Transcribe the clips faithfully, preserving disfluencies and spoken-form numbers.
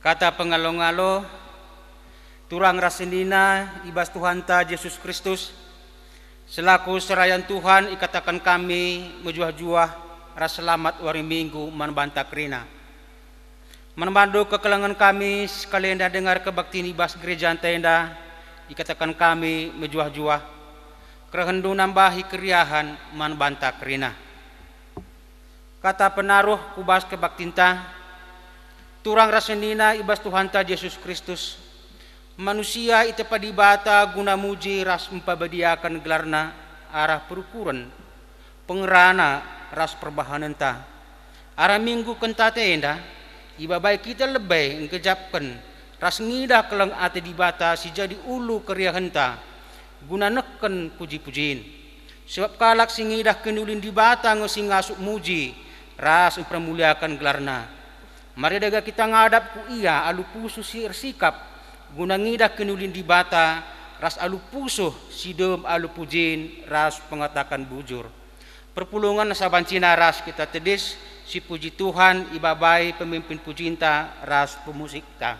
Kata pengalo-ngalo, turang ras senina i bas Tuhanta Jesus Kristus, selaku serayan Tuhan ikataken kami mejuah-juah ras selamat wari Minggu man banta kerina. Man bandu kekelengen kami sekalenda denga kebaktin i bas gerejanta enda, ikataken kami mejuah-juah, kerehenndu nambahi keriahen man banta kerina. Kata penaruh ku bas kebaktinta, turang ras senina i bas Tuhanta Jesus Kristus, manusia itepa Dibata guna muji ras mpabadiaken gelarNa arah perukuren, pengerana ras perbahanenta. Arah Minggu Kentate enda, ibabai kita lebe nggejapken ras ngidah keleng ate Dibata si jadi ulu keriahenta guna nehken puji-pujin. Sebab kalak si ngidah kiniulin Dibata nge si ngasup muji ras mpermuliaken gelarNa. Mari dage kita ngadap ku Ia alu pusuh si ersikap, guna ngidah kiniulin Dibata ras alu pusuh si dem alu pujin ras pengataken bujur. Perpulungen sabancina ras kita tedis, sipuji Tuhan ibabai pemimpin pujinta ras pemusikta.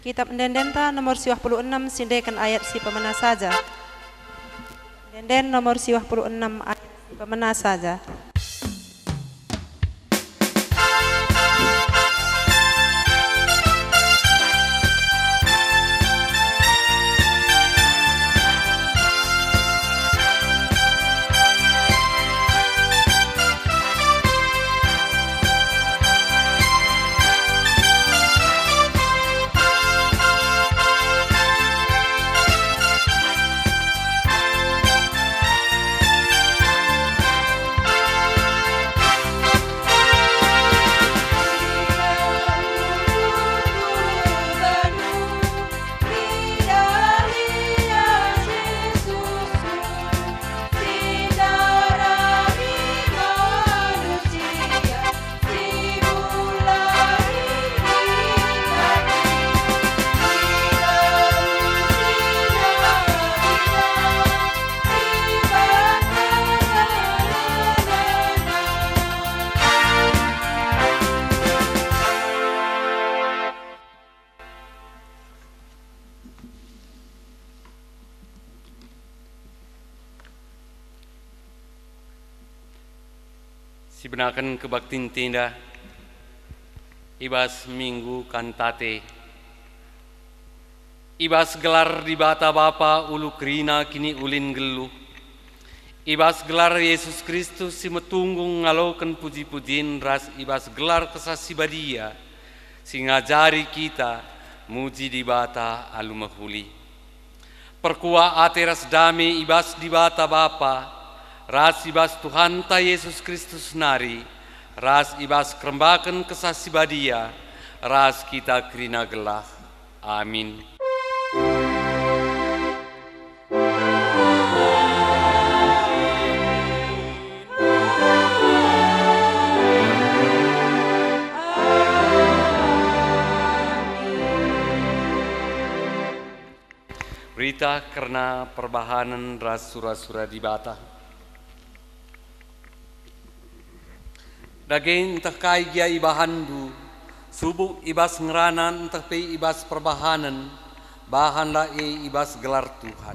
Kitap Ende-endenta nomor siwah puluh enem, sindeken ayat si pemena saja. Ende-enden nomor siwah puluh enem, ayat si pemena saja. Sibenaken kebaktinta enda i bas Minggu Kantate, i bas gelar Dibata Bapa ulu kerina kiniulin nggeluh, i bas gelar Yesus Kristus si metunggung ngaloken puji-pujin ras i bas gelar Kesah Si Badia si ngajari kita muji Dibata alu mehuli. Perkuah ate ras dame i bas Dibata Bapa, ras i bas Tuhanta Yesus Kristus nari, ras i bas kerembaken Kesah Si Badia, ras kita kerina gelah. Amin. Berita kerna perbahanen ras sura-sura Dibata. Dage ntah kai gia ibahanndu, subuk i bas ngerana ntah pe i bas perbahanen, bahanlah e i bas gelar Tuhan,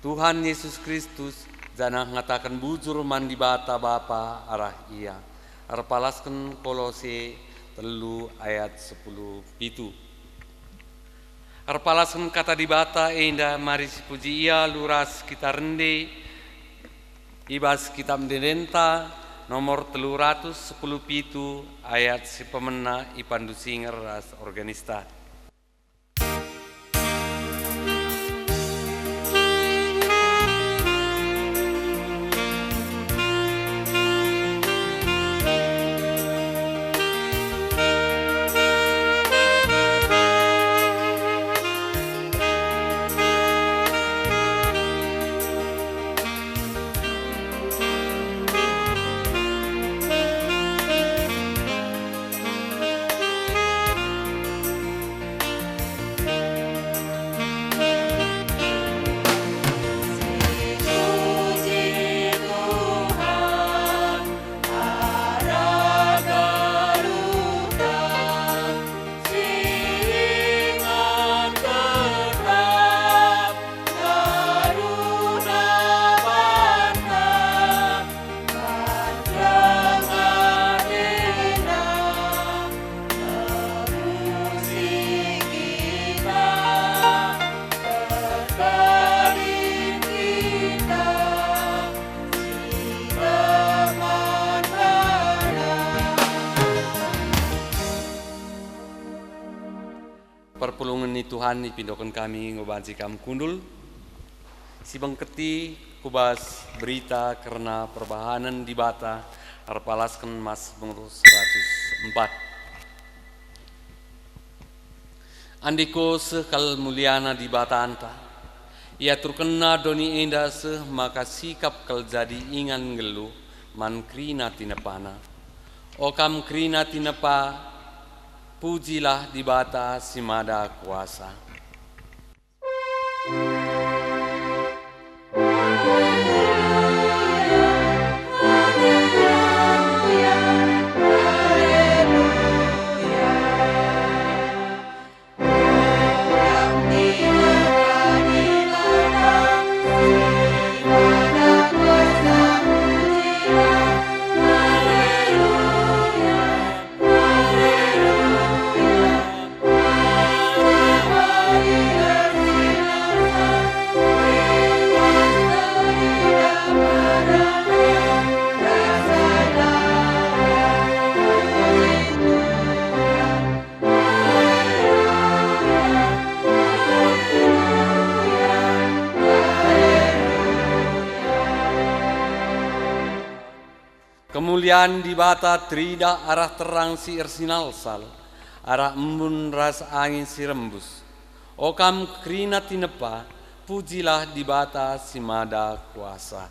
Tuhan Yesus Kristus, janah ngataken bujur man Dibata Bapa arah Ia. Erpalasken Kolose telu ayat sepuluh pitu. Erpalasken Kata Dibata enda mari sipuji Ia alu ras kita rende i bas Kitap Ende-endenta nomor telu ratus sepuluh pitu ayat si pemena ipandu singer ras organista. Tuhan, ipindoken kami enggo banci Kam kundul, sibengketi ku bas berita kerna perbahanen Dibata erpalasken Masmur seratus empat. Andiko seh kal muliana Dibatanta, iaturkenNa doni enda seh maka sikap kal jadi ingan nggeluh man kerina tinepaNa. O Kam kerina tinepa, pujilah Dibata si Mada Kuasa. Kemulian Dibata teridah arah terang si ersinalsal, arah embun ras angin si rembus. O Kam kerina tinepa, pujilah Dibata si Mada Kuasa.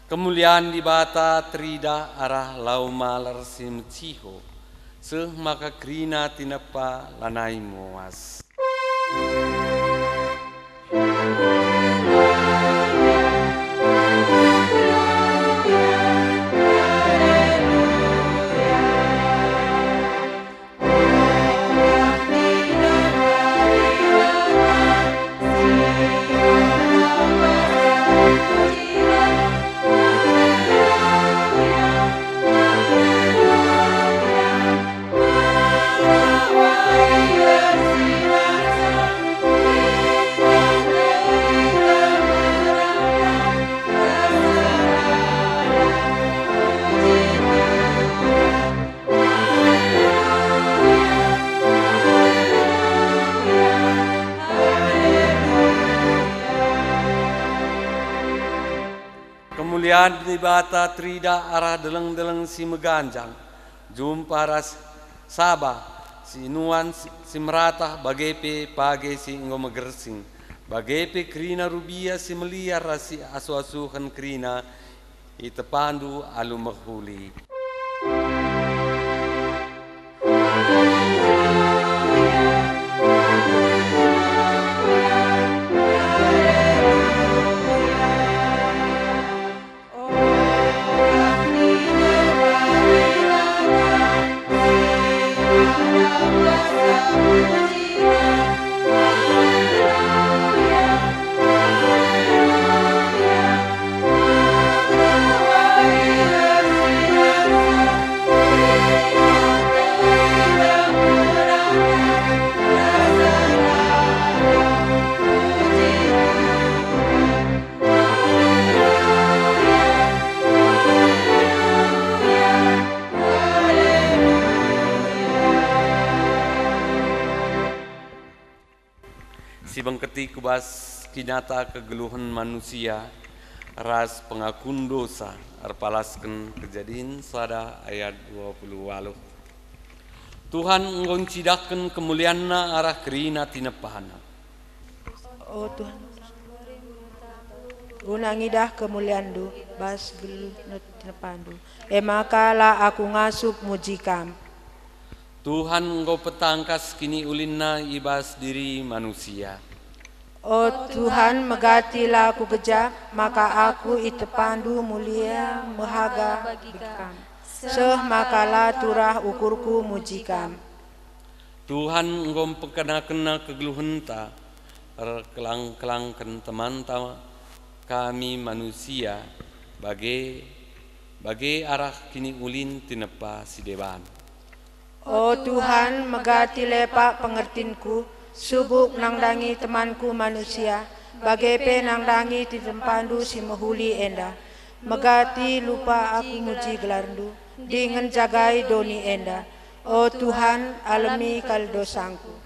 Kemulian Dibata teridah arah lau malar si meciho, seh maka kerina tinepa lanai muas. Kemulian Dibata teridah arah deleng-deleng si meganjang, jumpa ras saba si nuan si meratah, bage pe page si enggo megersing, bage pe kerina rubia si meliar ras si asu-asuhen kerina itepandu alu mehuli. Sibengketi ku bas kinata kegeluhen manusia ras pengakun dosa erpalasken Kejadin sada ayat dua puluh waluh. Tuhan enggo ncidahken kemulianNa arah kerina tinepaNa. O Tuhan. guna ngidah kemulianNdu bas geluh tinepaNdu. E maka la aku ngasup muji Kam. Tuhan enggo petangkas kiniulinna i bas diri manusia. O Tuhan, megati la kugejap maka aku itepaNdu mulia mehaga bagi Kam, seh maka la turah ukurku muji Kam. Tuhan enggo mpekenakenna kegeluhenta, erkelang-kelangken temanta kami manusia, bage, bage arah kiniulin tinepa si deban. O Tuhan, megati lepak pengertinku, subuk nandangi temanku manusia, bage pe nandangi tinepaNdu si mehuli enda. Megati lupa aku muji gelarNdu, dingen jagai doni enda. O Tuhan, alemi kal dosangku.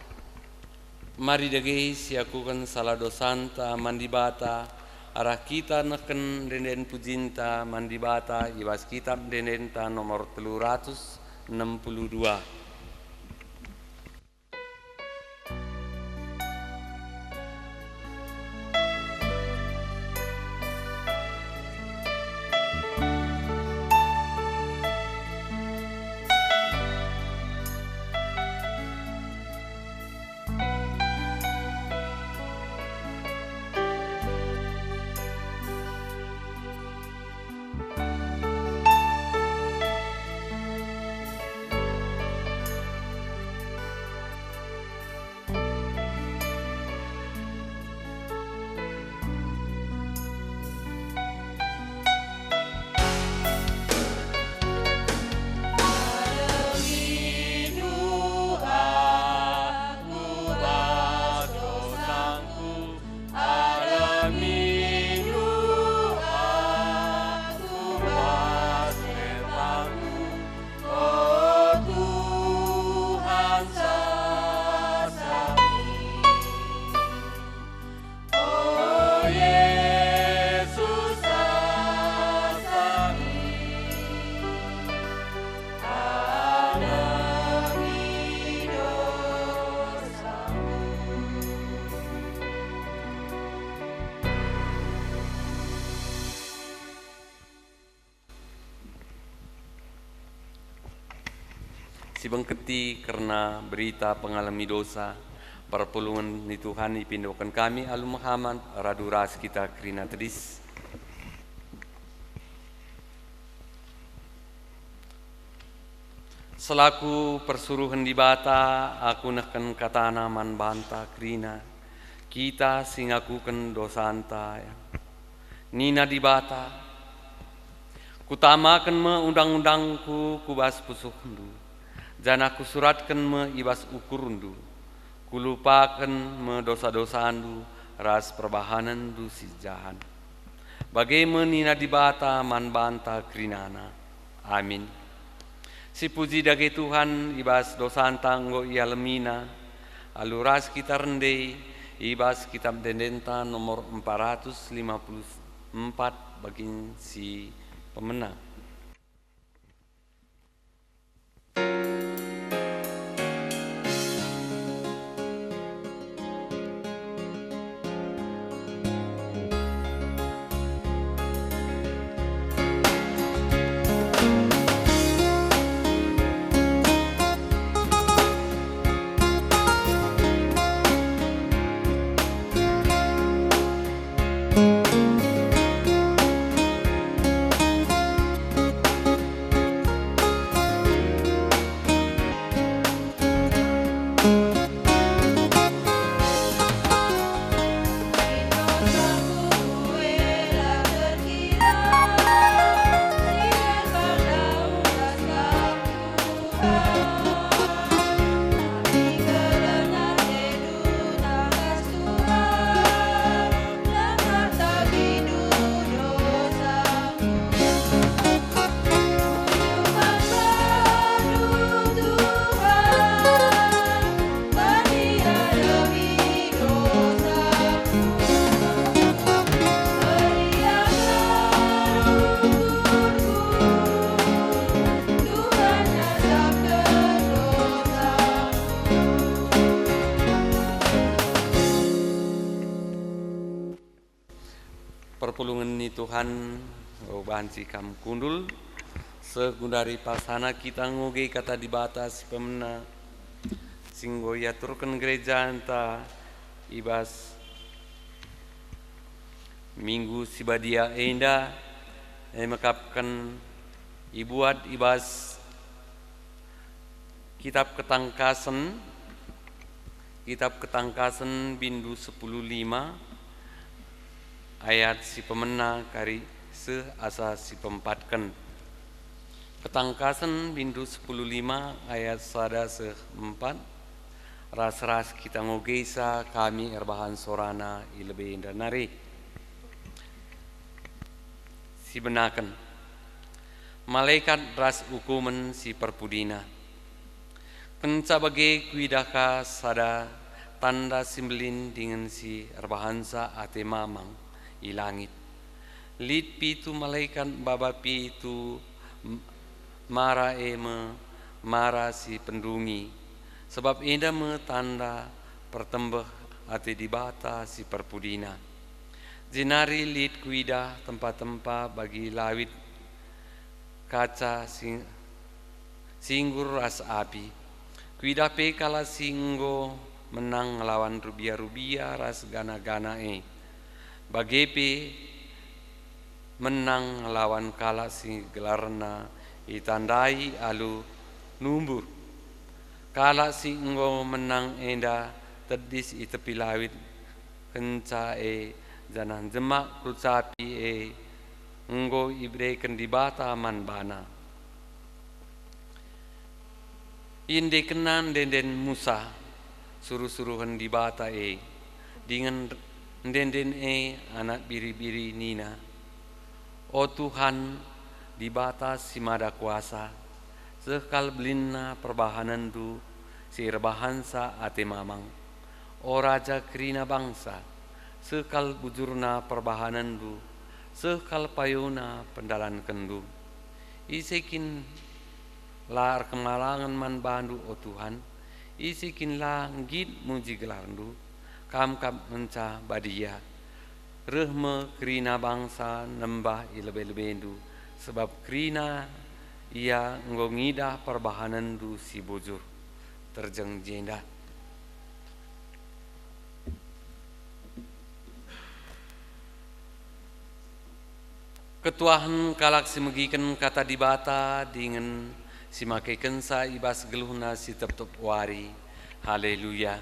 Mari dage siakuken salah dosanta man Dibata, arah kita nehken ende-enden pujinta man Dibata i bas Kitap Ende-endenta nomor telu ratus enem puluh dua. Sibengketi kerna berita pengalemi dosa, perpulungen ni Tuhan ipindoken kami alu mehamat radu ras kita kerina tedis. Selaku persuruhen Dibata, aku nehken katana man banta kerina, kita si ngakuken dosanta. Nina Dibata, "Kutamaken me undang-undangKu ku bas pusuhndu, janah Kusuratken me i bas ukurndu. Kulupaken me dosa-dosandu ras perbahanenndu si jahat." Bage me nina Dibata man banta kerinana. Amin. Sipuji dage Tuhan, i bas dosanta enggo ialemiNa, alu ras kita rende i bas Kitap Ende-endenta nomor empat ratus lima puluh empat, bagin si pemena. Perpulungen ni Tuhan, o banci kam kundul, seh gundari pasana kita ngoge Kata Dibata si pemena, si enggo iaturken gerejanta i bas Minggu si badia enda, e mekapken ibuat i bas Kitab Ketangkasen, Kitab Ketangkasen bindu sepuluh lima, ayat si pemena kari seh asa si peempatken. Ketangkasen bindu sepuluh lima ayat sada seh empat, ras-ras kita ngogesa kami erbahan sorana i lebe enda nari. Sibenaken. Malekat ras ukumen si perpudina. Kenca bage kuidah ka sada tanda si mbelin dingen si erbahanca ate mamang i langit. Lit pitu malekat maba pitu m-, mara e me mara si pendungi, sabap enda me tanda pertembeh ate Dibata si perpudina. Jenari lit kuidah tempa-tempa bagi lawit kaca sing-, singgur ras api. Kuidah pe kalak si enggo menang ngelawan rubia-rubia ras gana-gana e. Bage pe menang ngelawan kalak si gelarna itandai alu numbur. Kalak si enggo menang enda tedis i tepi lawit kenca e, janah jemak kucapi e enggo ibereken Dibata man bana. Iendekna ende-enden Musa suruh-suruhen Dibata e, dingen ende-enden e anak biri-biri nina, "O Tuhan, Dibata si Mada Kuasa, seh kal belinna perbahanenndu si erbahanca ate mamang. O Raja kerina bangsa, seh kal bujurna perbahanenndu, seh kal payuna pendalankenndu. Ise kin la erkemalangen man bandu, o Tuhan? Ise kin la nggit muji gelarndu? Kam kap ngenca badia. Reh me kerina bangsa nembah i lebe-lebendu, sabap kerina ia enggo ngidah perbahanenndu si bujur." Terjeng jenda. Ketuahen kalak si megiken Kata Dibata dingen si makekenca i bas geluhna si tep-tep wari. Haleluya!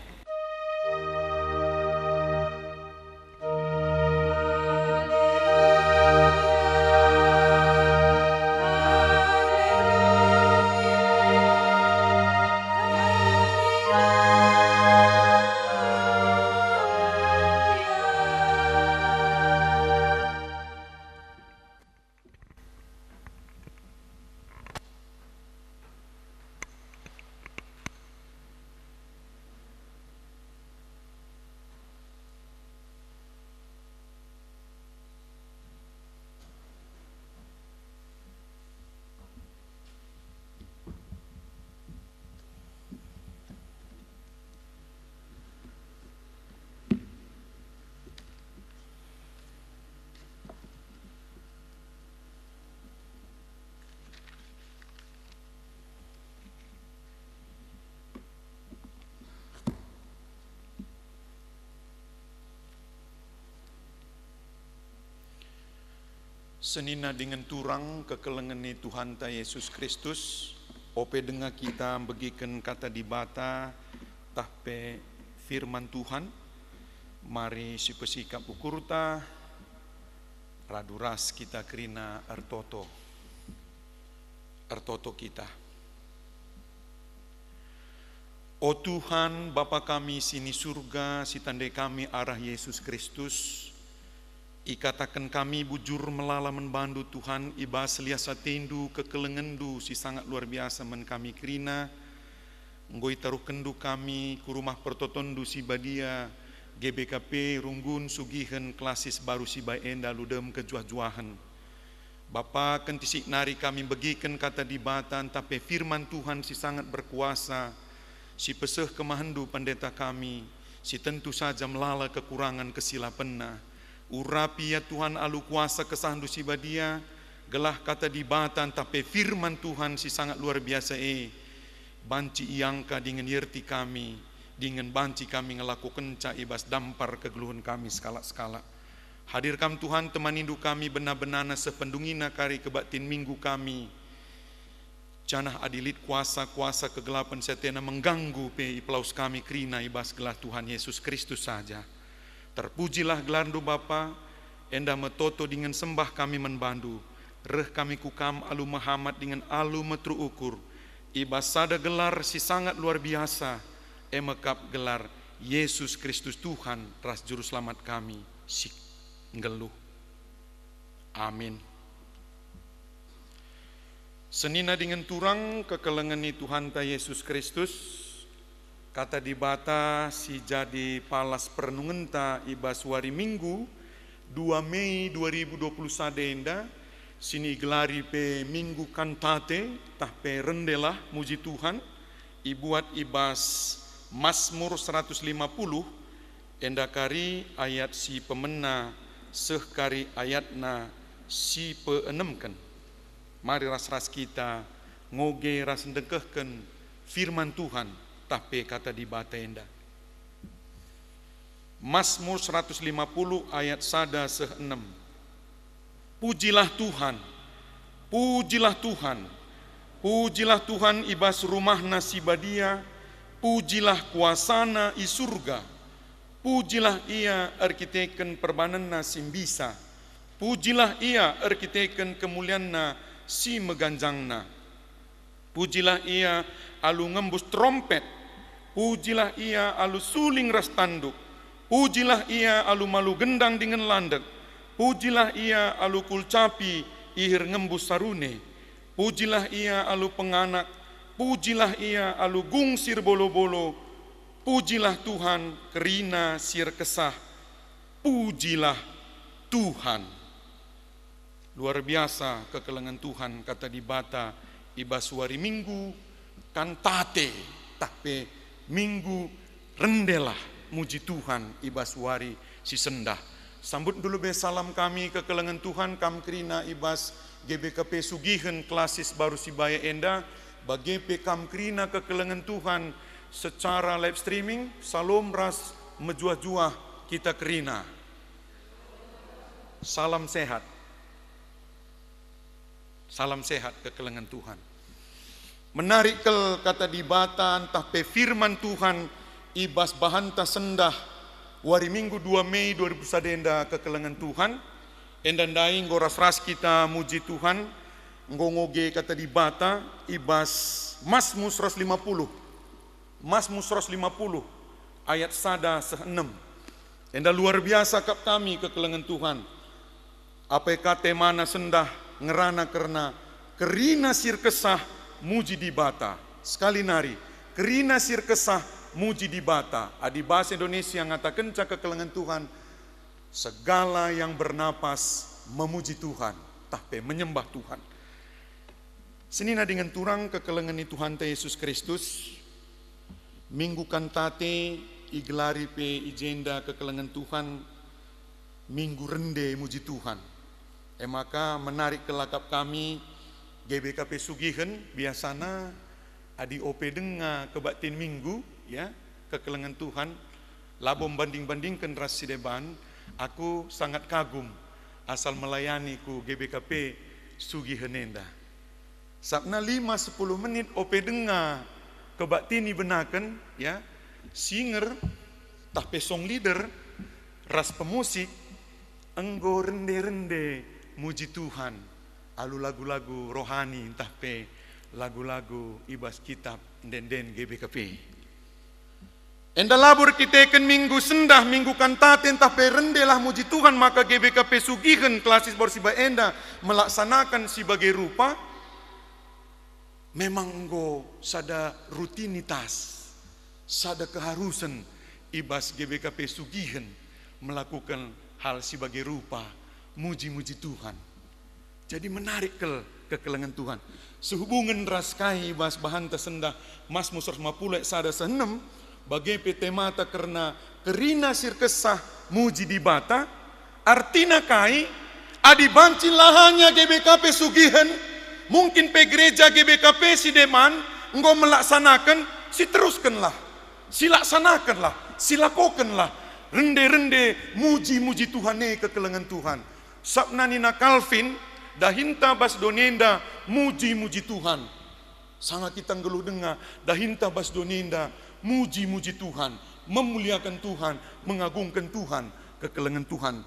Senina dingen turang kekelengen ni Tuhanta Yesus Kristus, ope denga kita mbegiken Kata Dibata tah pe Firman Tuhan, mari sipesikap ukurta, radu ras kita kerina ertoto. Ertoto kita. O Tuhan, Bapa kami si ni Surga, sitandai kami arah Yesus Kristus, ikataken kami bujur melala man bandu, Tuhan, i bas lias atendu, kekelengendu si sangat luar biasa man kami kerina, enggo itaruhkenndu kami ku rumah pertotondu si badia, G B K P, runggun, sugihen, klasis baru si bae enda alu dem kejuah-juahen. Bapa, kentisik nari kami mbegiken Kata Dibata ntah pe Firman Tuhan si sangat berkuasa, si peseh kemahenndu pendeta kami, si tentu saja melala kekurangan kesilapenna. Urapi ia Tuhan alu kuasa kesahNdu si badia, gelah kata Dibata ntah pe firman Tuhan si sangat luar biasa e banci iangka dingen ierti kami, dingen banci kami ngelakokenca i bas dampar kegeluhen kami sekalak-sekalak. Hadir Kam Tuhan, temanindu kami bena-benana seh pendungina kari kebaktin minggu kami. Janah adi lit kuasa-kuasa kegelapen si atena mengganggu pe ipelawes kami kerina i bas gelar Tuhan Yesus Kristus saja. Terpujilah gelarNdu Bapa, enda me toto dingen sembah kami man baNdu. Reh kami ku Kam alu mehamat dingen alu meteruk ukur, i bas sada gelar si sangat luar biasa, e me kap gelar Yesus Kristus Tuhan ras Juruselamat kami si nggeluh. Amin. Senina dingen turang kekelengen ni Tuhanta Yesus Kristus, Kata Dibata si jadi palas perenungenta i bas wari Minggu, dua Mei dua ribu dua puluh sada enda, si igelari pe Minggu Kantate, tah pe Rendelah Muji Tuhan, ibuat i bas Masmur seratus lima puluh, enda kari ayat si pemena seh kari ayatna si peenemken. Mari ras-ras kita ngoge ras ndengkehken firman Tuhan tah pe Kata Dibata enda. Masmur seratus lima puluh ayat sada seh enem. Pujilah Tuhan, pujilah Tuhan, pujilah Tuhan i bas rumahNa si badia, pujilah kuasaNa i Surga. Pujilah Ia erkiteken perbanenNa si mbisa, pujilah Ia erkiteken kemulianNa si meganjangna. Pujilah Ia alu ngembus terompet, pujilah Ia alu suling ras tanduk, pujilah Ia alu malu gendang dingen landek, pujilah Ia alu kulcapi ihir ngembus sarune, pujilah Ia alu penganak, pujilah Ia alu gung si erbolo-bolo, pujilah Tuhan kerina si erkesah, pujilah Tuhan. Luar biasa kekelengen Tuhan, Kata Dibata i bas wari Minggu Kantate, tah pe Minggu Rendelah Muji Tuhan i bas wari si sendah. Sambutndu lebe salam kami kekelengen Tuhan, kam kerina i bas G B K P Sugihen Klasis Baru Sibayak enda, bage pe kam kerina kekelengen Tuhan secara live streaming, salom ras mejuah-juah kita kerina. Salam sehat. Salam sehat kekelengen Tuhan. Menarik kal Kata Dibata ntah pe firman Tuhan i bas bahanta sendah wari Minggu dua Mei dua ribu sada enda kekelengen Tuhan. Enda ndai enggo ras-ras kita muji Tuhan, enggo ngoge Kata Dibata i bas Masmur seratus lima puluh. Masmur seratus lima puluh ayat sada seh enem. Enda luar biasa kap kami kekelengen Tuhan. Apai ka temana sendah ngerana kerna kerina si erkesah muji Dibata. Sekali nari, kerina si erkesah muji Dibata. Adi bahasa Indonesia ngatakenca kekelengen Tuhan, segala yang bernapas memuji Tuhan, tah pe menyembah Tuhan. Senina dingen turang kekelengen ni Tuhanta Yesus Kristus, Minggu Kantate igelari pe i jenda kekelengen Tuhan, Minggu Rende Muji Tuhan. E maka menarik kal akap kami G B K P Sugihen, biasana adi ope denga kebaktin Minggu, ya, kekelengen Tuhan, labo mbanding-bandingken ras si deban, aku sangat kagum asal melayani ku G B K P Sugihen enda. Sabna lima sepuluh menit ope denga kebaktin ibenaken, ya, singer, tah pe song leader, ras pemusik, enggo rende-rende muji Tuhan alu lagu-lagu rohani ntah pe lagu-lagu i bas kitab ende-enden G B K P. Enda labo erkiteken Minggu Sendah, Minggu Kantate ntah pe Rendelah Muji Tuhan maka G B K P Sugihen Klasis Borsiba enda melaksanakan si bage rupa, memang enggo sada rutinitas, sada keharusen i bas G B K P Sugihen melakukan hal si bage rupa, muji-muji Tuhan. Jadi menarik kal kekelengen Tuhan. Sehubungen ras kai bas bahanta sendah Masmur seratus lima puluh ayat sada seh enem, bage pe temata kerna kerina si erkesah muji Dibata, Artina kai? Adi banci la hanya G B K P Sugihen, mungkin pe gereja G B K P si deban enggo melaksanaken, siteruskenlah, silaksanakenlah, silakokenlah rende-rende muji-muji Tuhan e kekelengen Tuhan. Sabap nina Calvin, dahinta bas doni enda muji-muji Tuhan. Sanga kita nggeluh denga, dahinta bas doni enda muji-muji Tuhan, memuliaken Tuhan, mengagungken Tuhan, kekelengen Tuhan.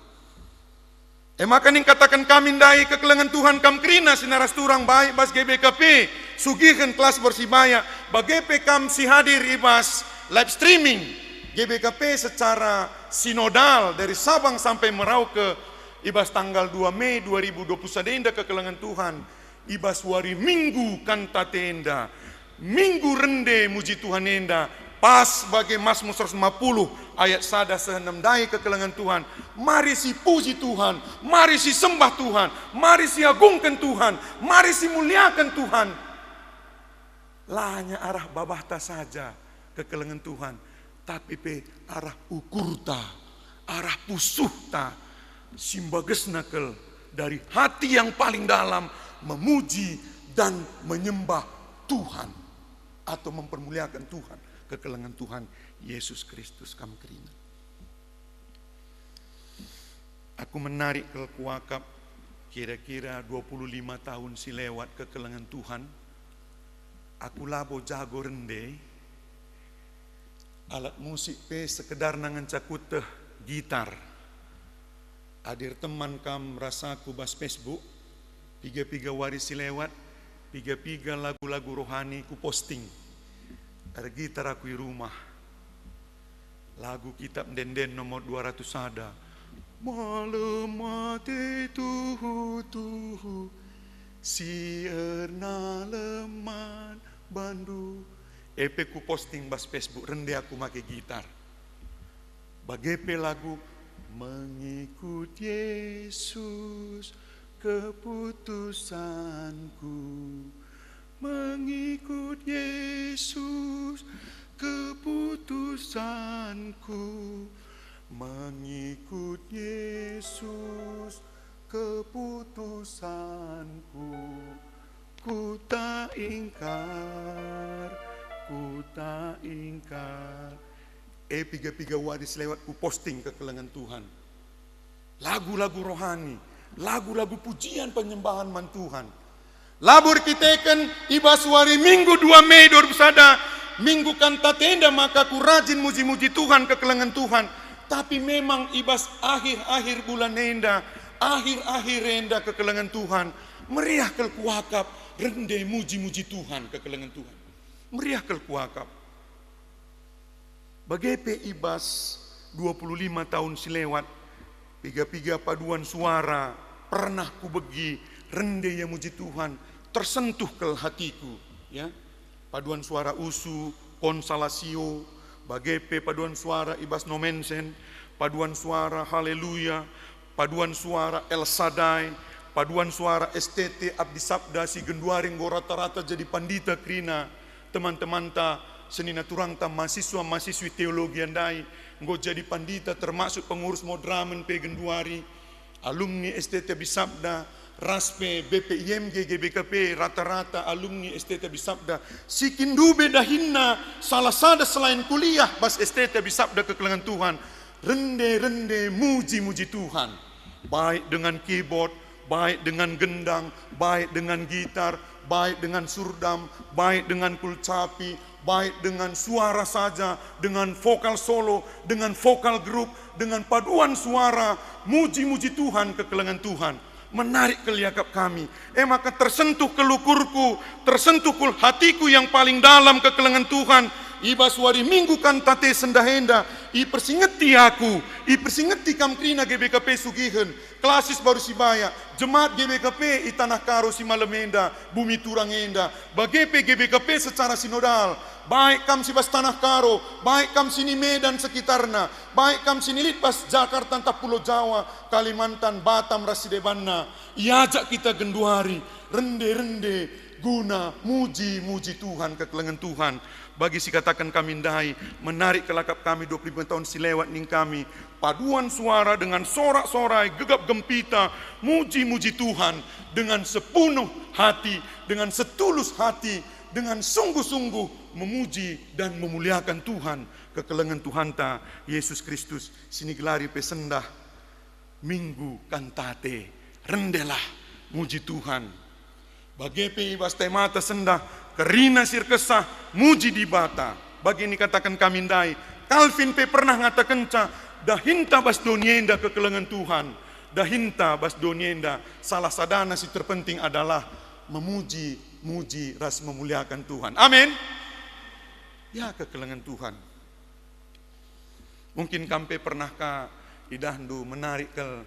E maka ning kataken kami ndai kekelengen Tuhan kam kerina si naras turang baik bas G B K P, Sugihen, Kelas Bersibaya, bage pe kam si hadir i bas live streaming G B K P secara sinodal dari Sabang sampai Merauke i bas tanggal dua Mei dua ribu dua puluh sada enda kekelengen Tuhan. I bas wari Minggu Kantate enda, Minggu rende muji Tuhan enda, pas bage Masmur seratus lima puluh ayat sada seh enem ndai kekelengen Tuhan. Mari sipuji Tuhan, mari sisembah Tuhan, mari siagungken Tuhan, mari simuliaken Tuhan. La hanya arah babahta saja kekelengen Tuhan, tapi pe arah ukurta, arah pusuhta, si mbagesna kal dari hati yang paling dalam memuji dan menyembah Tuhan atau mempermuliakan Tuhan, kekelengen Tuhan Yesus Kristus kam kerina. Aku menarik kal kuakap kira-kira dua puluh lima tahun si lewat kekelengen Tuhan. Aku labo jago rende, alat musik pe sekedarna ngenca kueteh gitar. Adi erteman kam ras aku bas Facebook, piga-piga wari si lewat, piga-piga lagu-lagu rohani kuposting. Ergitar aku i rumah. Lagu Kitab Ende-enden nomor dua ratus sada. Malem ate tuhu-tuhu, si ernalem man bandu. E pe kuposting bas Facebook, rende aku make gitar. Bage pe lagu Mengikut Yesus keputusanku, mengikut Yesus keputusanku, mengikut Yesus keputusanku. Ku tak ingkar, ku tak ingkar. E piga-piga wari si lewat kuposting kekelengen Tuhan. Lagu-lagu rohani, lagu-lagu pujian penyembahan man Tuhan. Labo erkiteken i bas wari Minggu dua Mei dua ribu sada, Minggu Kantate enda maka kurajin muji-muji Tuhan, kekelengen Tuhan. Tapi memang i bas akhir-akhir bulan enda, akhir-akhir enda, kekelengen Tuhan, meriah kal kuakap rende muji-muji Tuhan, kekelengen Tuhan. Meriah kal kuakap. Bage pe i bas dua puluh lima tahun si lewat, piga-piga paduan suara pernah kubegi rende ia muji Tuhan, tersentuh kal hatiku, ya. Paduan suara Usu, Konsalasio, bage pe paduan suara i bas Nommensen, paduan suara Haleluya, paduan suara El Shaddai, paduan suara S T T Abdi Sabda si genduari enggo rata-rata jadi pandita kerina, teman-temanta, senina turangta, mahasiswa-mahasiswi teologi ndai enggo jadi pandita, termasuk pengurus Modramen pe genduari, alumni S T T Abdi Sabda, ras pe B P I M G, G B K P, rata-rata alumni S T T Abdi Sabda, si kin ndube dahinna salah sada selain kuliah bas S T T Abdi Sabda, kekelengen Tuhan, rende-rende muji-muji Tuhan, baik dengan keyboard, baik dengan gendang, baik dengan gitar, baik dengan surdam, baik dengan kulcapi, baik dengan suara saja, dengan vokal solo, dengan vokal grup, dengan paduan suara, muji-muji Tuhan, kekelengen Tuhan. Menarik kal iakap kami. E maka tersentuh kal ukurku, tersentuh kal hatiku yang paling dalam, kekelengen Tuhan. I bas wari Minggu Kantate sendah enda, ipersingeti aku, ipersingeti kam kerina G B K P Sugihen, Klasis Baru Sibaya, jemaat G B K P i Tanah Karo si malem enda, Bumi Turang enda, bage pe G B K P secara sinodal, baik kam si bas Tanah Karo, baik kam si ni Medan sekitarna, baik kam si ni lit bas Jakarta ntah Pulau Jawa, Kalimantan, Batam ras si debanna, iajak kita genduari rende-rende guna muji-muji Tuhan, kekelengen Tuhan. Bagi si kataken kami ndai, menarik kelakap kami dua puluh lima tahun si lewat ning kami, paduan suara dengan sorak-sorai, gegap gempita, muji-muji Tuhan dengan sepenuh hati, dengan setulus hati, dengan sungguh-sungguh memuji dan memuliakan Tuhan, kekelengen Tuhanta Yesus Kristus, si nigelari pe sendah Minggu Kantate. Rendelah muji Tuhan. Bage pe i bas temata sendah, kerina si erkesah, muji Dibata. Bage nikataken kami ndai, Calvin pe pernah ngatakenca, dahinta bas doni enda kekelengen Tuhan. Dahinta bas doni enda, salah sadana si terpenting adalah memuji, muji ras memuliakan Tuhan. Amin. Ya, kekelengen Tuhan. Mungkin kam pe pernah ka idahndu menarik kal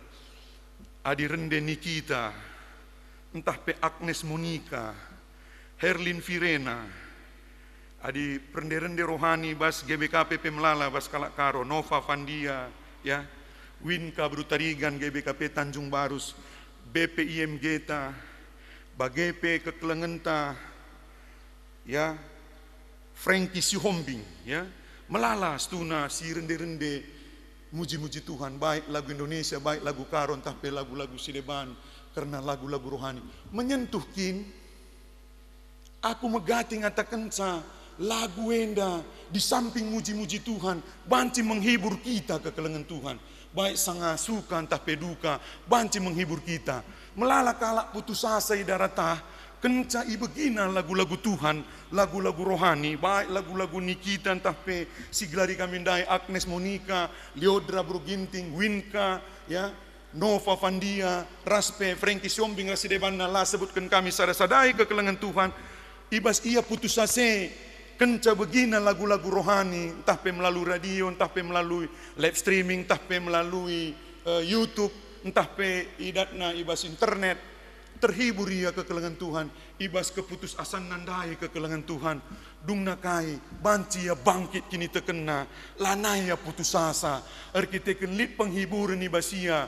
adi rende Nikita, ntah pe Agnes Monica, Herlin Virena, adi rende-rende rohani bas G B K P pe melala bas kalak Karo, Nova Fandia, ya, Winka Berutarigan G B K P Tanjung Barus, B P I M G ta, bage pe kekelengenta, ya, Frankie Sihombing, ya, melala situhuna si rende-rende muji-muji Tuhan, baik lagu Indonesia, baik lagu Karo, ntah pe lagu-lagu si deban, kerna lagu-lagu rohani. Menyentuh kin? Aku megati ngatakenca lagu enda di samping muji-muji Tuhan, banci menghibur kita kekelengen Tuhan. Baik sanga suka ntah pe duka, banci menghibur kita. Melala kalak putus asa i daratah, kenca ibegina lagu-lagu Tuhan, lagu-lagu rohani, baik lagu-lagu Nikita ntah pe si gelari kami ndai, Agnes Monica, Leodra Bro Ginting, Winka, ya, Nova Fandia, ras pe Frankie Siombing ras si debanna, la sebutken kami sada-sadai kekelengen Tuhan. I bas ia putus asa, kenca begina lagu-lagu rohani, ntah pe melalui radio, ntah pe melalui live streaming, ntah pe melalui, eh, YouTube, ntah pe idatna i bas internet, terhibur ia kekelengen Tuhan, i bas keputusasanna ndai kekelengen Tuhan. Dungna kai, banci ia bangkit kinitekenna, lanai ia putus asa, erkiteken lit penghiburen i bas ia,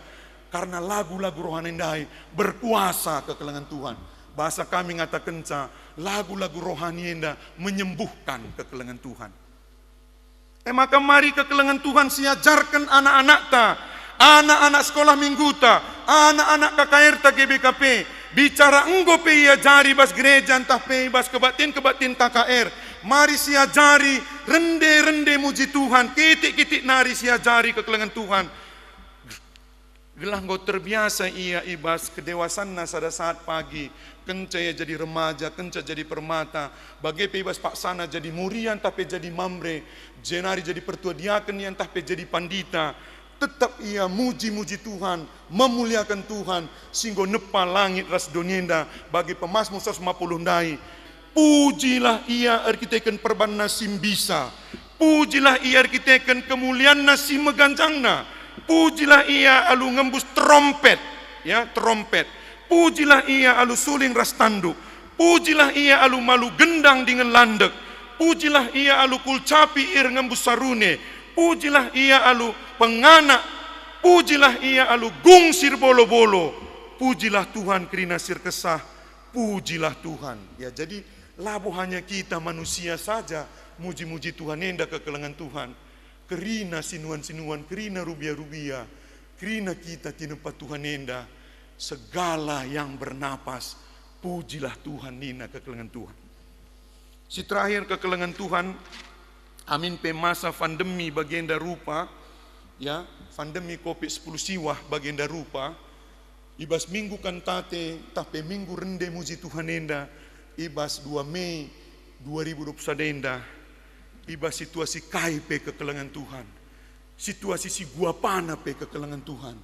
karna lagu-lagu rohani ndai berkuasa kekelengen Tuhan. Bahasa kami ngatakenca, lagu-lagu rohani enda menyembuhkan kekelengen Tuhan. E maka mari kekelengen Tuhan siajarken anak-anakta, anak-anak sekolah mingguta, anak-anak K K R ta G B K P, bicara enggo pe iajari bas gereja ntah pe bas kebaktin-kebaktin K K R, mari siajari rende-rende muji Tuhan, kitik-kitik nari siajari kekelengen Tuhan. Gelah enggo terbiasa ia i bas kedewasanna sada saat pagi, kenca ia jadi remaja, kenca jadi permata, bage pe i bas paksana jadi Muria ntah pe jadi Mamre, jenari jadi pertua diaken ia ntah pe jadi pandita, tetap ia muji-muji Tuhan, memuliaken Tuhan, si enggo nepa langit ras doni enda, bagi Pemasmur seratus lima puluh ndai. Pujilah ia erkiteken perbanna si mbisa. Pujilah ia erkiteken kemulianna si meganjangna. Pujilah ia alu ngembus terompet, ya, terompet. Pujilah ia alu suling ras tanduk. Pujilah ia alu malu gendang dingen landek. Pujilah ia alu kulcapi ir ngembus sarune. Pujilah ia alu penganak. Pujilah ia alu gung si erbolo-bolo. Pujilah Tuhan kerina si erkesah. Pujilah Tuhan. Ya, jadi labo hanya kita manusia saja muji-muji Tuhan enda kekelengen Tuhan. Kerina sinuan-sinuan, kerina rubia-rubia, kerina kita tinepa Tuhan enda. Segala yang bernapas, pujilah Tuhan, nina kekelengen Tuhan. Si terakhir kekelengen Tuhan, amin pe masa pandemi bagenda rupa, ya, pandemi covid sepuluh siwah bagenda rupa, i bas Minggu Kantate, tah pe Minggu Rende Muji Tuhan enda, i bas dua Mei dua ribu dua puluh sada enda, i bas situasi kai pe kekelengen Tuhan, situasi si guapana pe kekelengen Tuhan,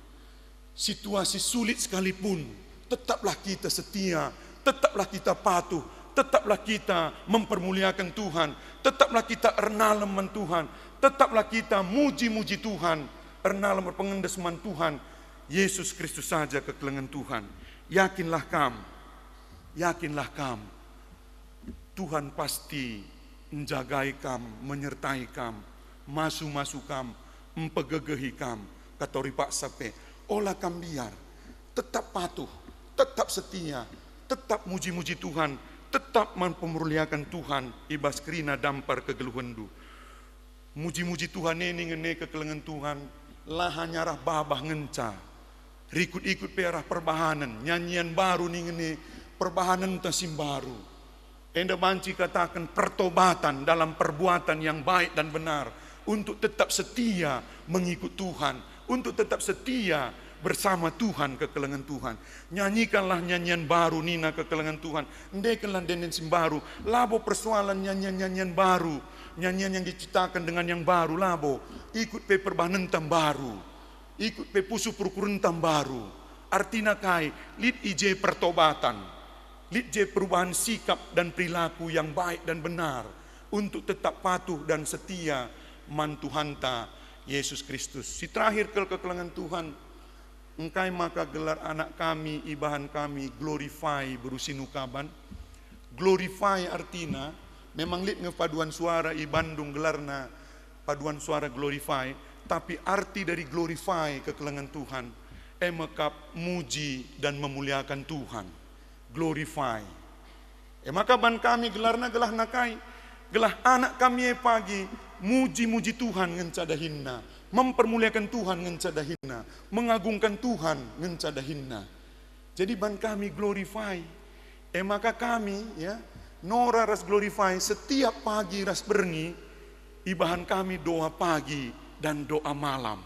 situasi sulit sekalipun, tetaplah kita setia, tetaplah kita patuh, tetaplah kita mempermuliakan Tuhan, tetaplah kita ernalem man Tuhan, tetaplah kita muji-muji Tuhan, ernalem erpengendes man Tuhan Yesus Kristus saja kekelengen Tuhan. Yakinlah kam, yakinlah kam, Tuhan pasti njagai kam, menyertai kam, masu-masu kam, mpegegehi kam, katori paksa pe. Ola kam mbiar, tetap patuh, tetap setia, tetap muji-muji Tuhan, Tetap mempermuliakan Tuhan i bas kerina dampar kegeluhenndu. Muji-muji Tuhan e ningen e kekelengen Tuhan, la hanya arah babah ngenca. Rikut-ikut pe arah perbahanen, nyanyian baru ningen e perbahanenta si mbaru. Enda banci kataken pertobatan dalam perbuatan yang baik dan benar, untuk tetap setia mengikut Tuhan, untuk tetap setia bersama Tuhan, kekelengen Tuhan. Nyanyikanlah nyanyian baru, nina kekelengen Tuhan. Endekenlah ende-enden si mbaru. Labo persoalan nyanyian-nyanyian baru, nyanyian yang diciptakan dengan yang baru, labo. Ikut pe perbahanenta mbaru. Ikut pe pusuh perukurenta mbaru. Artina kai? Lit i je pertobatan. Lit je perubahan sikap dan perilaku yang baik dan benar untuk tetap patuh dan setia man Tuhanta Yesus Kristus. Si terakhir kal kekelengen Tuhan, engkai maka gelar anak kami ibahan kami Glorify beru Sinukaban? Glorify artina, memang lit nge paduan suara i Bandung gelarna paduan suara Glorify, tapi arti dari Glorify kekelengen Tuhan, e mekap muji dan memuliakan Tuhan. Glorify. E maka ban kami gelarna gelah nakai, gelah anak kami e pagi muji-muji Tuhan ngenca dahinna, mempermuliakan Tuhan ngenca dahinna, mengagungkan Tuhan ngenca dahinna. Jadi ban kami glorify. E maka kami, ya, Nora ras Glorify setiap pagi ras berngi ibahan kami doa pagi dan doa malam.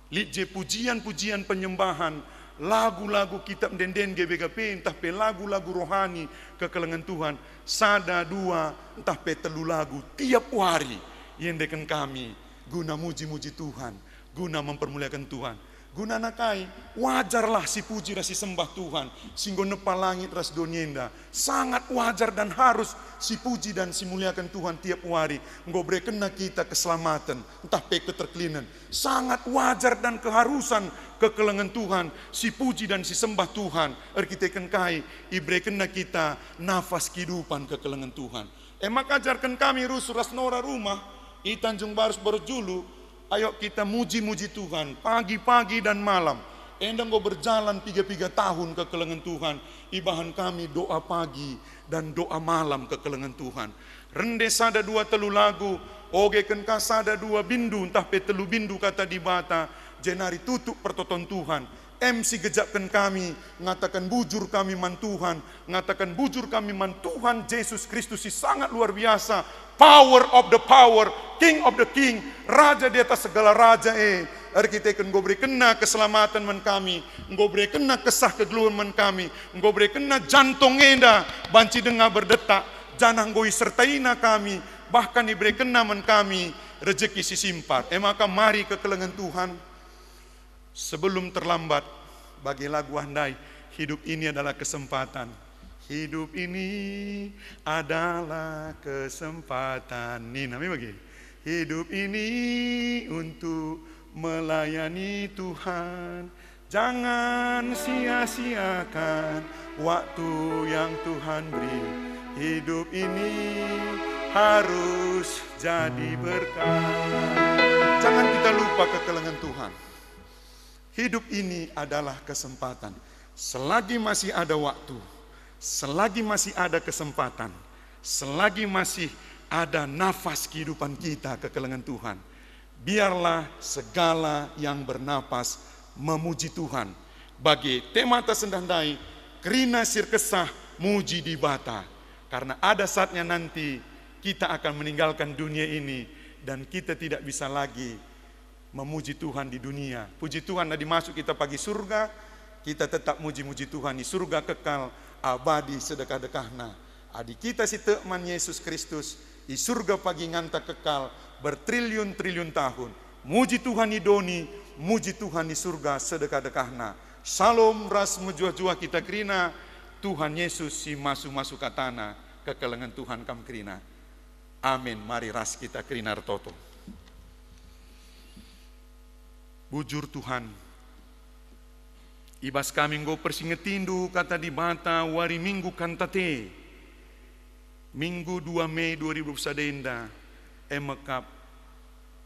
Lit je pujian-pujian penyembahan, lagu-lagu kitab ende-enden G B K P, ntah pe lagu-lagu rohani kekelengen Tuhan, sada, dua, ntah pe telu lagu tiap wari iendeken kami guna muji-muji Tuhan, guna mempermuliakan Tuhan. Gunana kai? Wajarlah si puji ras si sembah Tuhan, si enggo nepa langit ras doni enda. Sangat wajar dan harus si puji dan si muliakan Tuhan tiap wari. Enggo berekenna kita keselamaten, ntah pe keterkelinen. Sangat wajar dan keharusan kekelengen Tuhan, si puji dan si sembah Tuhan. Erkiteken kai? Iberekenna kita nafas kehidupan kekelengen Tuhan. E maka ajarken kami rusur ras Nora rumah i Tanjung Barus Borjulu, ayo kita muji-muji Tuhan pagi-pagi dan malam. Enda enggo berjalan piga-piga tahun kekelengen Tuhan, ibahan kami doa pagi dan doa malam kekelengen Tuhan. Rende sada dua telu lagu, ogeken ka sada dua bindu ntah pe telu bindu Kata Dibata, jenari tutup pertoton Tuhan. Em si gejapken kami, ngataken bujur kami man Tuhan, ngataken bujur kami man Tuhan Jesus Kristus si sangat luar biasa, power of the power, King of the king, Raja di atas segala raja e. Erkiteken enggo berekenna keselamaten man kami, enggo berekenna kesah kegeluhen man kami, enggo berekenna jantung enda banci denga berdetak, janah enggo isertaina kami, bahkan iberekenna man kami rejeki si simpat. E maka mari kekelengen Tuhan. Sebelum terlambat, bage lagu ah ndai, hidup ini adalah kesempatan. Hidup ini adalah kesempatan. Nina me bage. Hidup ini untuk melayani Tuhan. Jangan sia-siakan waktu yang Tuhan beri. Hidup ini harus jadi berkat. Jangan kita lupa kekelengen Tuhan. Hidup ini adalah kesempatan. Selagi masih ada waktu, selagi masih ada kesempatan, selagi masih ada nafas kehidupan kita kekelengen Tuhan, biarlah segala yang bernapas memuji Tuhan. Bage temata sendah ndai, kerina si erkesah muji Dibata. Karena ada saatnya nanti kita akan meninggalkan dunia ini dan kita tidak bisa lagi memuji Tuhan di dunia. Puji Tuhan, adi masuk kita pagi surga, kita tetap muji-muji Tuhan i surga kekal abadi sedekah-dekahna. Adi kita si tek man Yesus Kristus, i surga pagi nganta kekal bertriliun-triliun tahun. Muji Tuhan i doni, muji Tuhan i surga sedekah-dekahna. Shalom ras mejuah-juah kita kerina, Tuhan Yesus si masu-masu katana, kekelengen Tuhan kam kerina. Amin. Mari ras kita kerina ertoto. Bujur Tuhan, i bas kami enggo persingetindu Kata Dibata wari Minggu Kantate, Minggu dua Mei dua ribu dua puluh sada enda, e mekap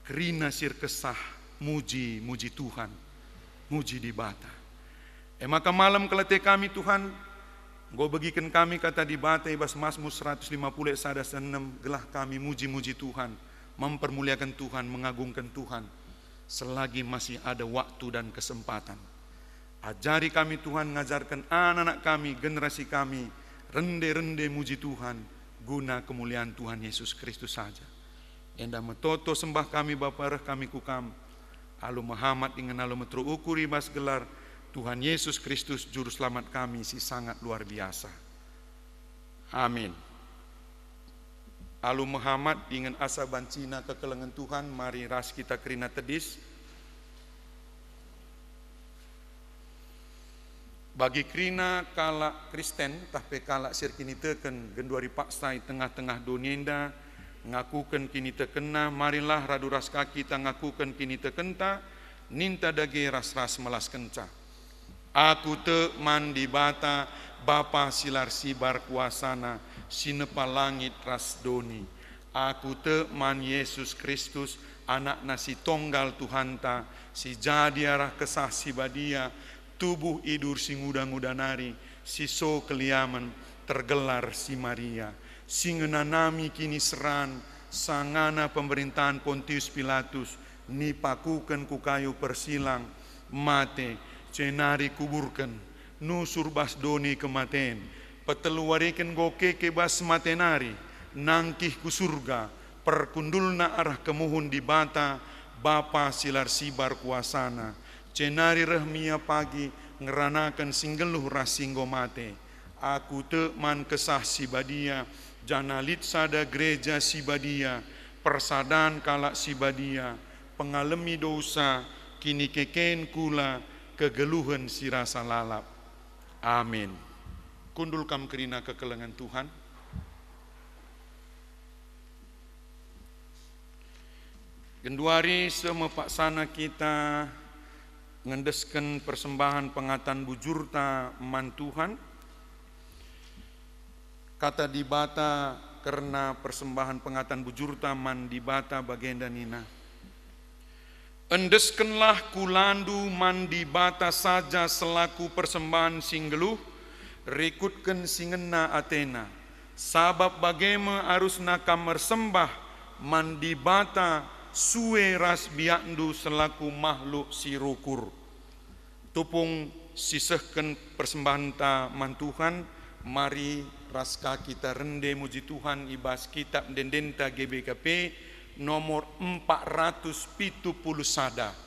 kerina si erkesah muji-muji Tuhan, muji Dibata. E maka malem kal ate kami, Tuhan, Enggo begiken kami Kata Dibata i bas Masmur seratus lima puluh ayat sada seh enem, gelah kami muji-muji Tuhan, mempermuliaken Tuhan, mengagungken Tuhan, selagi masih ada waktu dan kesempatan. Ajari kami, Tuhan, ngajarken anak-anak kami, generasi kami, rende-rende muji Tuhan, guna kemulian Tuhan Yesus Kristus saja. Enda me toto sembah kami, Bapa, reh kami ku Kam, alu mehamat dingen alu metero ukur i bas gelar Tuhan Yesus Kristus, Juru Selamat kami si sangat luar biasa. Amin. Alu mehamat dingen asa bancina kekelengen Tuhan, mari ras kita kerina tedis. Bagi kerina kalak Kristen, tah pe kalak si erkiniteken genduari paksa i tengah-tengah doni enda, ngakuken kinitekenna, marilah radu ras ka kita ngakuken kinitekenta, ninta dage ras-ras melaskenca. Aku tek man Dibata, Bapa si la ersibar kuasaNa, si nepa langit ras doni. Aku tek man Yesus Kristus, AnakNa si tonggal Tuhanta, si jadi arah Kesah Si Badia, tubuh idur si nguda-nguda nari, si so keliamen, tergelar si Maria, si ngenanami kiniseran, sangana pemerintahen Pontius Pilatus, nipakuken ku kayu persilang, mate, jenari kuburken, nusur bas doni kematen, petelu wariken enggo keke bas mate nari, nangkih ku Surga, perkundulna arah kemuhen Dibata, Bapa si la ersibar kuasaNa, jenari reh me Ia pagi ngeranaken si nggeluh ras si enggo mate. Aku tek man Kesah Si Badia, janah lit sada Gereja Si Badia, persadan kalak si badia, pengalemi dosa, kinikeken kula, kegeluhen si rasa lalap. Amin. Kundul kam kerina kekelengen Tuhan. Genduari seh me paksana kita ngendesken persembahen pengatan bujurta man Tuhan. Kata Dibata kerna persembahen pengatan bujurta man Dibata bagenda nina, "Endeskenlah kulandu man Dibata saja selaku persembahen si nggeluh, rikutken si ngena atena, sabap bage me arusna kam ersembah man Dibata sue ras biakndu selaku mahluk si rukur." Tupung sisehken persembahenta man Tuhan, mari ras ka kita rende muji Tuhan i bas Kitab Ende-endenta G B K P nomor empat ratus pitu puluh sada.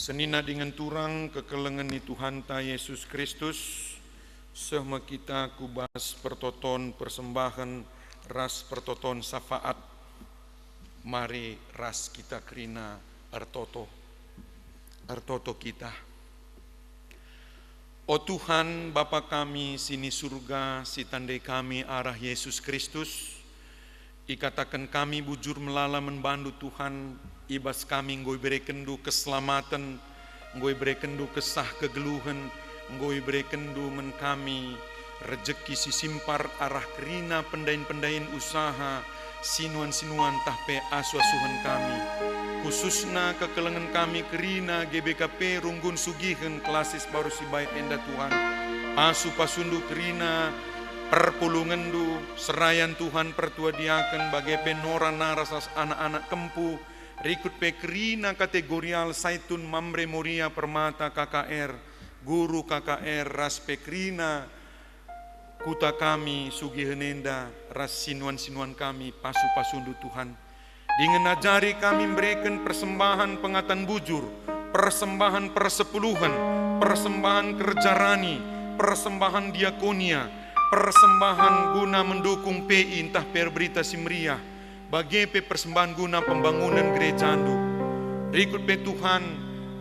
Senina dingen turang kekelengen ni Tuhanta Yesus Kristus, seh me kita ku bas pertoton persembahen ras pertoton syafaat. Mari ras kita kerina ertoto. Ertoto kita. O Tuhan, Bapa kami si ni Surga, si tandai kami arah Yesus Kristus, ikataken kami bujur melala man bandu, Tuhan, i bas kami enggo iberekenNdu keselamaten, enggo iberekenNdu kesah kegeluhen, enggo iberekenNdu man kami rejeki si simpar arah kerina pendain-pendain usaha, sinuan-sinuan tah pe asu-asuhen kami. Khususna kekelengen kami kerina G B K P Runggun Sugihen Klasis Baru Sibayak enda, Tuhan. Pasu-pasuNdu kerina perpulungenNdu, serayan Tuhan pertua diaken, bage pe nora nara ras anak-anak kempu, rikut pe kerina kategorial Saitun Mamre Moria Permata K K R, guru K K R, ras pe kerina kuta kami Sugihen enda ras sinuan-sinuan kami, pasu-pasuNdu, Tuhan. Dingen ajari kami mbereken persembahen pengatan bujur, persembahen persepuluhen, persembahen kerja rani, persembahen diakonia, persembahen guna mendukung P I ntah pe Berita Si Meriah, bage pe persembahen guna pembangunen gerejaNdu. Rikut pe, Tuhan,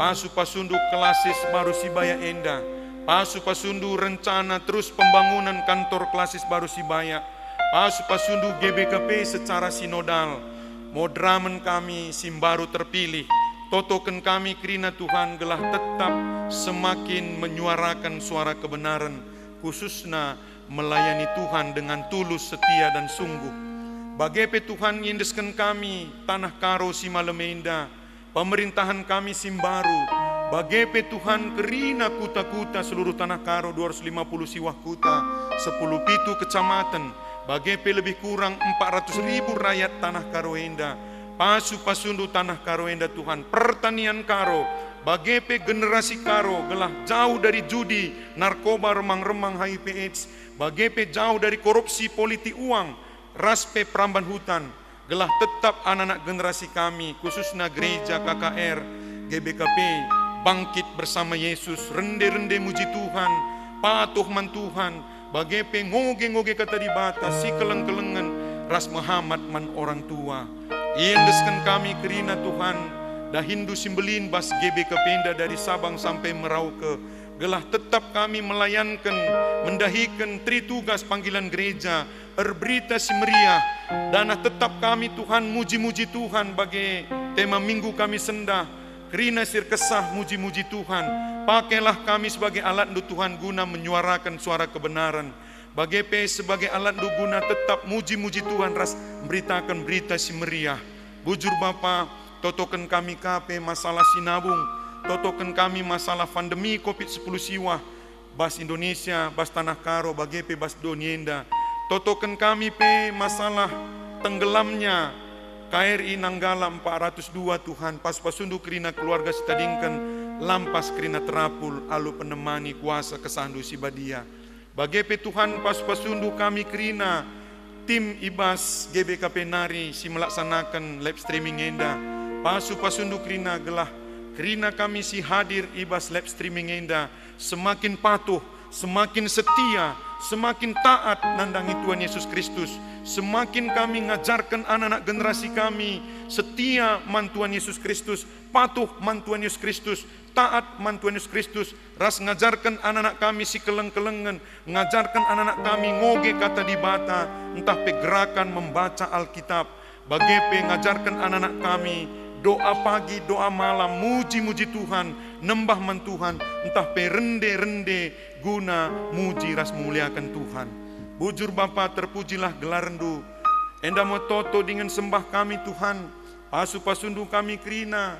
pasu-pasuNdu Klasis Baru Sibayak enda, pasu-pasuNdu rencana terus pembangunen kantor Klasis Baru Sibayak, pasu-pasuNdu G B K P secara sinodal. Moderamen kami si mbaru terpilih, totoken kami kerina, Tuhan, gelah tetap semakin menyuaraken suara kebenaran, khususna melayani Tuhan dengan tulus, setia, dan sungguh. Bage pe, Tuhan, ngiendesken kami taneh Karo si malem enda, pemerintahen kami si mbaru, bage pe, Tuhan, kerina kuta-kuta seluruh taneh Karo, dua ratus lima puluh siwah kuta, sepuluh pitu kecamatan, bage pe lebih kurang empat ratus ribu rakyat taneh Karo enda. Pasu-pasuNdu taneh Karo enda, Tuhan, pertanian Karo, bage pe generasi Karo, gelah jauh dari judi, narkoba, remang-remang, H I V, AIDS, bage pe jauh dari korupsi, politik uang, ras pe peramban hutan, gelah tetap anak-anak generasi kami, khususna gereja, K K R, G B K P, bangkit bersama Yesus, rende-rende muji Tuhan, patuh man Tuhan, bage pe ngoge-ngoge Kata Dibata, sikeleng-kelengen, ras mehamat man orang tua. Iendesken kami kerina, Tuhan, dahinNdu si mbelin bas G B K P enda dari Sabang sampai Merauke, gelah tetap kami melayanken, mendahiken tri tugas panggilan gereja, erberita si meriah, janah tetap kami, Tuhan, muji-muji Tuhan bage tema minggu kami sendah, kerina si erkesah muji-muji Tuhan. Pakailah kami sebagai alatNdu, Tuhan, guna menyuaraken suara kebenaran, bage pe sebagai alatNdu guna tetap muji-muji Tuhan ras mberitaken berita si meriah. Bujur Bapa, totoken kami ka pe masalah sinabung, totoken kami masalah pandemi covid sepuluh siwah, bas Indonesia, bas taneh Karo, bage pe bas doni enda. Totoken kami pe masalah tenggelamnya K R I Nanggala empat ratus dua, Tuhan, pasu-pasuNdu kerina keluarga si tadingken, lampas kerina terapul alu penemani kuasa kesahNdu si badia. Bage pe, Tuhan, pasu-pasuNdu kami kerina tim i bas G B K P nari si melaksanaken live streaming enda. Pasu-pasuNdu kerina gelah kerina kami si hadir i bas live streaming enda semakin patuh, semakin setia, semakin taat nandangi Tuhan Yesus Kristus. Semakin kami ngajarken anak-anak generasi kami setia man Tuhan Yesus Kristus, patuh man Tuhan Yesus Kristus, taat man Tuhan Yesus Kristus, ras ngajarken anak-anak kami sikeleng-kelengen, ngajarken anak-anak kami ngoge Kata Dibata, ntah pe gerakan membaca Alkitab, bage pe ngajarken anak-anak kami doa pagi, doa malam, muji-muji Tuhan, nembah man Tuhan, ntah pe rende-rende guna muji ras memuliaken Tuhan. Bujur Bapa, terpujilah gelarNdu. Enda me toto dingen sembah kami, Tuhan. Pasu-pasuNdu kami kerina,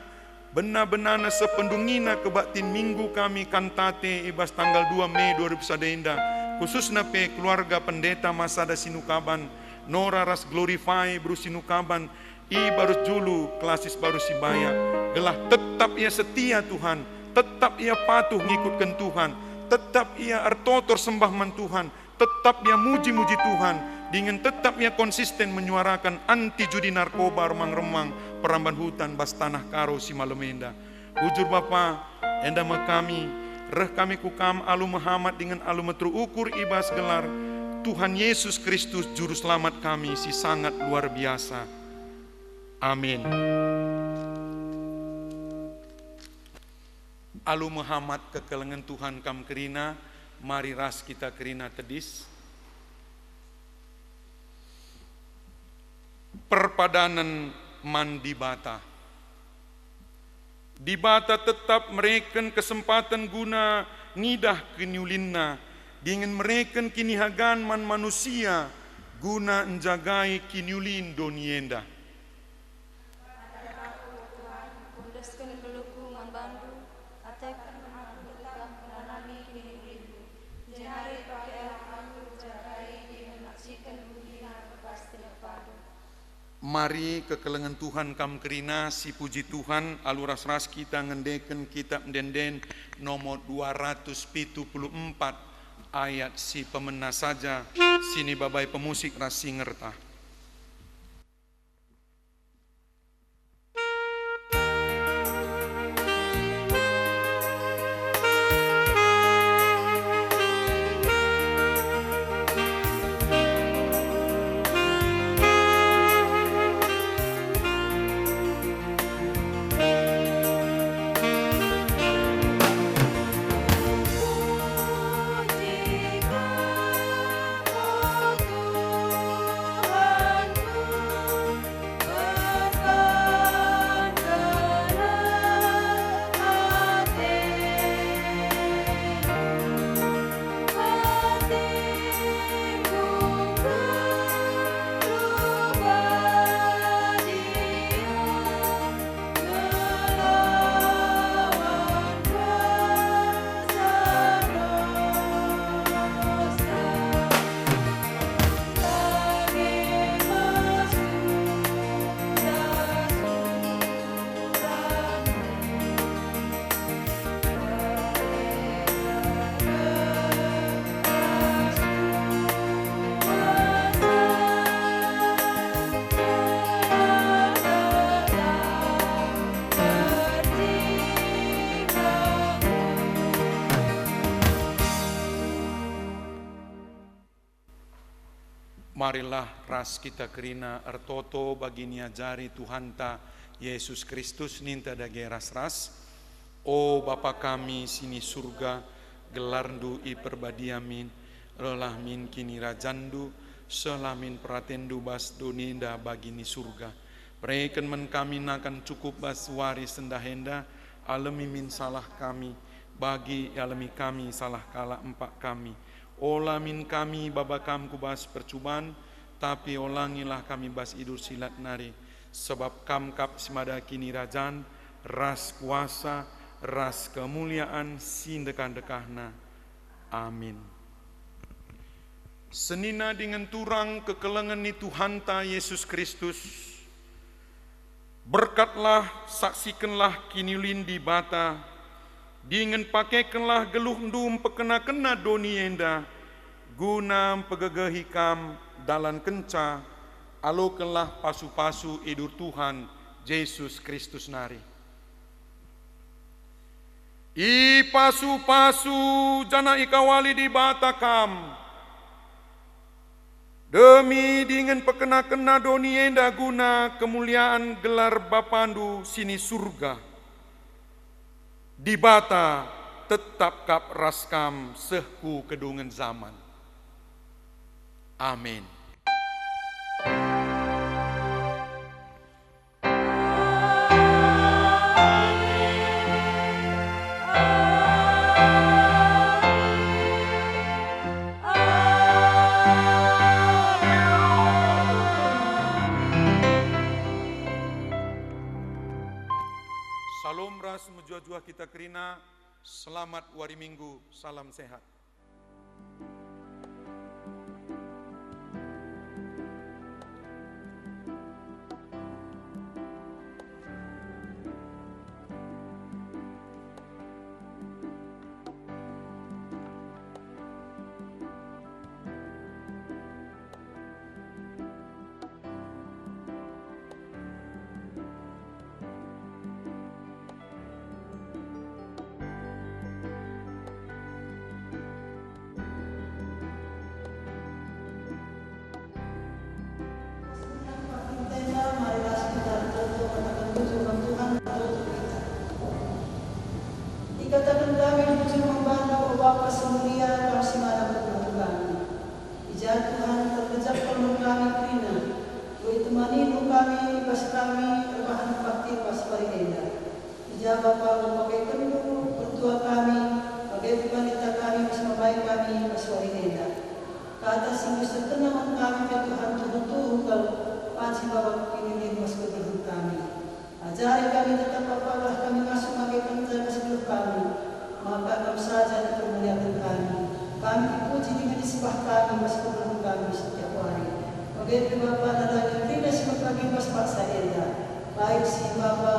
bena-benana sependungina kebaktin minggu kami Kantate i bas tanggal dua Mei dua ribu sada enda, khususna pe keluarga Pendeta Masada Sinukaban, Nora ras Glorify beru Sinukaban, i Barus Julu, Klasis Baru Sibayak, gelah tetap ia setia, Tuhan, tetap ia patuh ngikutken Tuhan, tetap ia ertoto ersembah man Tuhan, tetap ia muji-muji Tuhan, dingen tetap ia konsisten menyuaraken anti judi, narkoba, remang-remang, peramban hutan bas taneh Karo si malem enda. Bujur Bapa, enda me kami, reh kami ku Kam alu mehamat dingen alu meteruk ukur i bas gelar Tuhan Yesus Kristus, Juru Selamat kami si sangat luar biasa. Amin. Alu mehamat kekelengen Tuhan kam kerina, mari ras kita kerina tedis. Perpadanen man Dibata. Dibata tetap mereken kesempaten guna ngidah kiniulinNa, dingen mereken kinihagan man manusia guna njagai kiniulin doni enda. Aku, o Tuhan, kuendesken geluhku man bandu, ateken aku tetap ngalami kiniulinmu, jenari pakailah aku njagai dingen naksiken buhina ku bas tinepandu. Mari kekelengen Tuhan kam kerina, sipuji Tuhan, alu ras-ras kita ngendeken Kitap Ende-enden nomor dua ratus pitu puluh empat, ayat si pemena saja, sinibabai pemusik ras singerta. Marilah ras kita kerina ertoto bagi niajari Tuhanta Yesus Kristus, ninta dage ras-ras. O Bapa kami si ni Surga, gelarNdu iperbadia min, rehlah min kinirajanNdu, sehlah min peratenNdu bas doni enda bagi ni Surga. Bereken man kami nakan cukup bas wari sendah enda, alemi min salah kami, bagi ialemi kami salah kalak empak kami. Ola min kami baba Kam ku bas percuban, tapi olangilah kami bas idur si lat nari, sebab Kam kap si mada kinirajan, ras kuasa, ras kemuliaan si ndekah-ndekahna. Amin. Senina dingen turang kekelengen ni Tuhanta Yesus Kristus, berkatlah, saksikenlah kiniulin Dibata, dingen pakekenlah geluhndu mpekena-kena doni enda, guna mpegegehi kam dalan kenca, alokenlah pasu-pasu idur Tuhan Jesus Kristus nari. Ipasu-pasu janah ikawali Dibata kam, demi dingen pekena-kena doni enda guna kemuliaan gelar Bapandu si ni Surga. Dibata tetap kap ras kam seh ku kedungen zaman. Amin. Salom ras mejuah-juah kita kerina, selamat wari Minggu, salam sehat. kami, bas kami erbahan kebaktin bas wari enda. I ja Bapa, enggo pakekenndu pertua kami, bage pe malita kami, bas mambai kami bas wari enda. Kata si enggo isekenna man kami pe Tuhan tuhu-tuhu kal, banci maba kiniulin bas kegeluhen kami. Ajari kami tetap Bapa, gelah kami ngasup bage kenca bas geluh kami, maka Kam saja ipermuliaken kami. Kam ipuji dingen isembah kami bas kegeluhen kami setiap wari. Bage pe Bapa, nandangi kerina si mekbagi bas paksa enda, baik si maba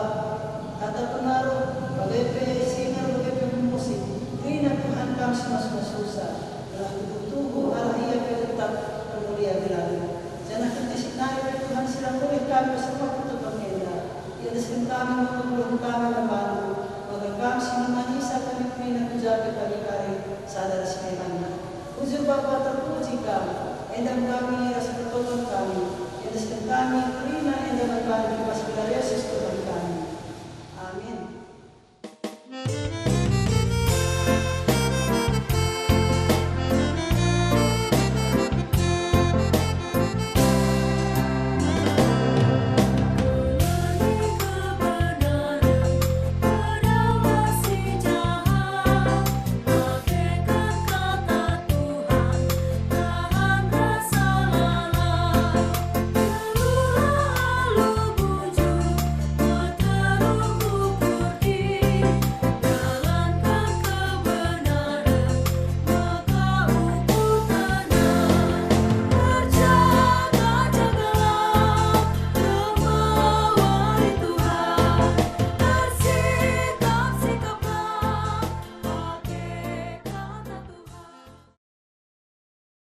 kata penaruh, bage pe si ngalo, bage pe musik. Kerina Tuhan Kam si masu-masusa, gelah tuhu-tuhu arah ia pe tetap ermulia gelarNdu. Janah kentisik nari pe Tuhan si la mulih kami bas rumah pertoton enda. Iendesken kami maka geluhen kami man bandu, maka Kam si nemanisa kami kerina ku ja pe kami kari sada ras inganNa. Bujur Bapa, terpuji Kam, enda me kami ras pertoton kami, iendesken kami kerina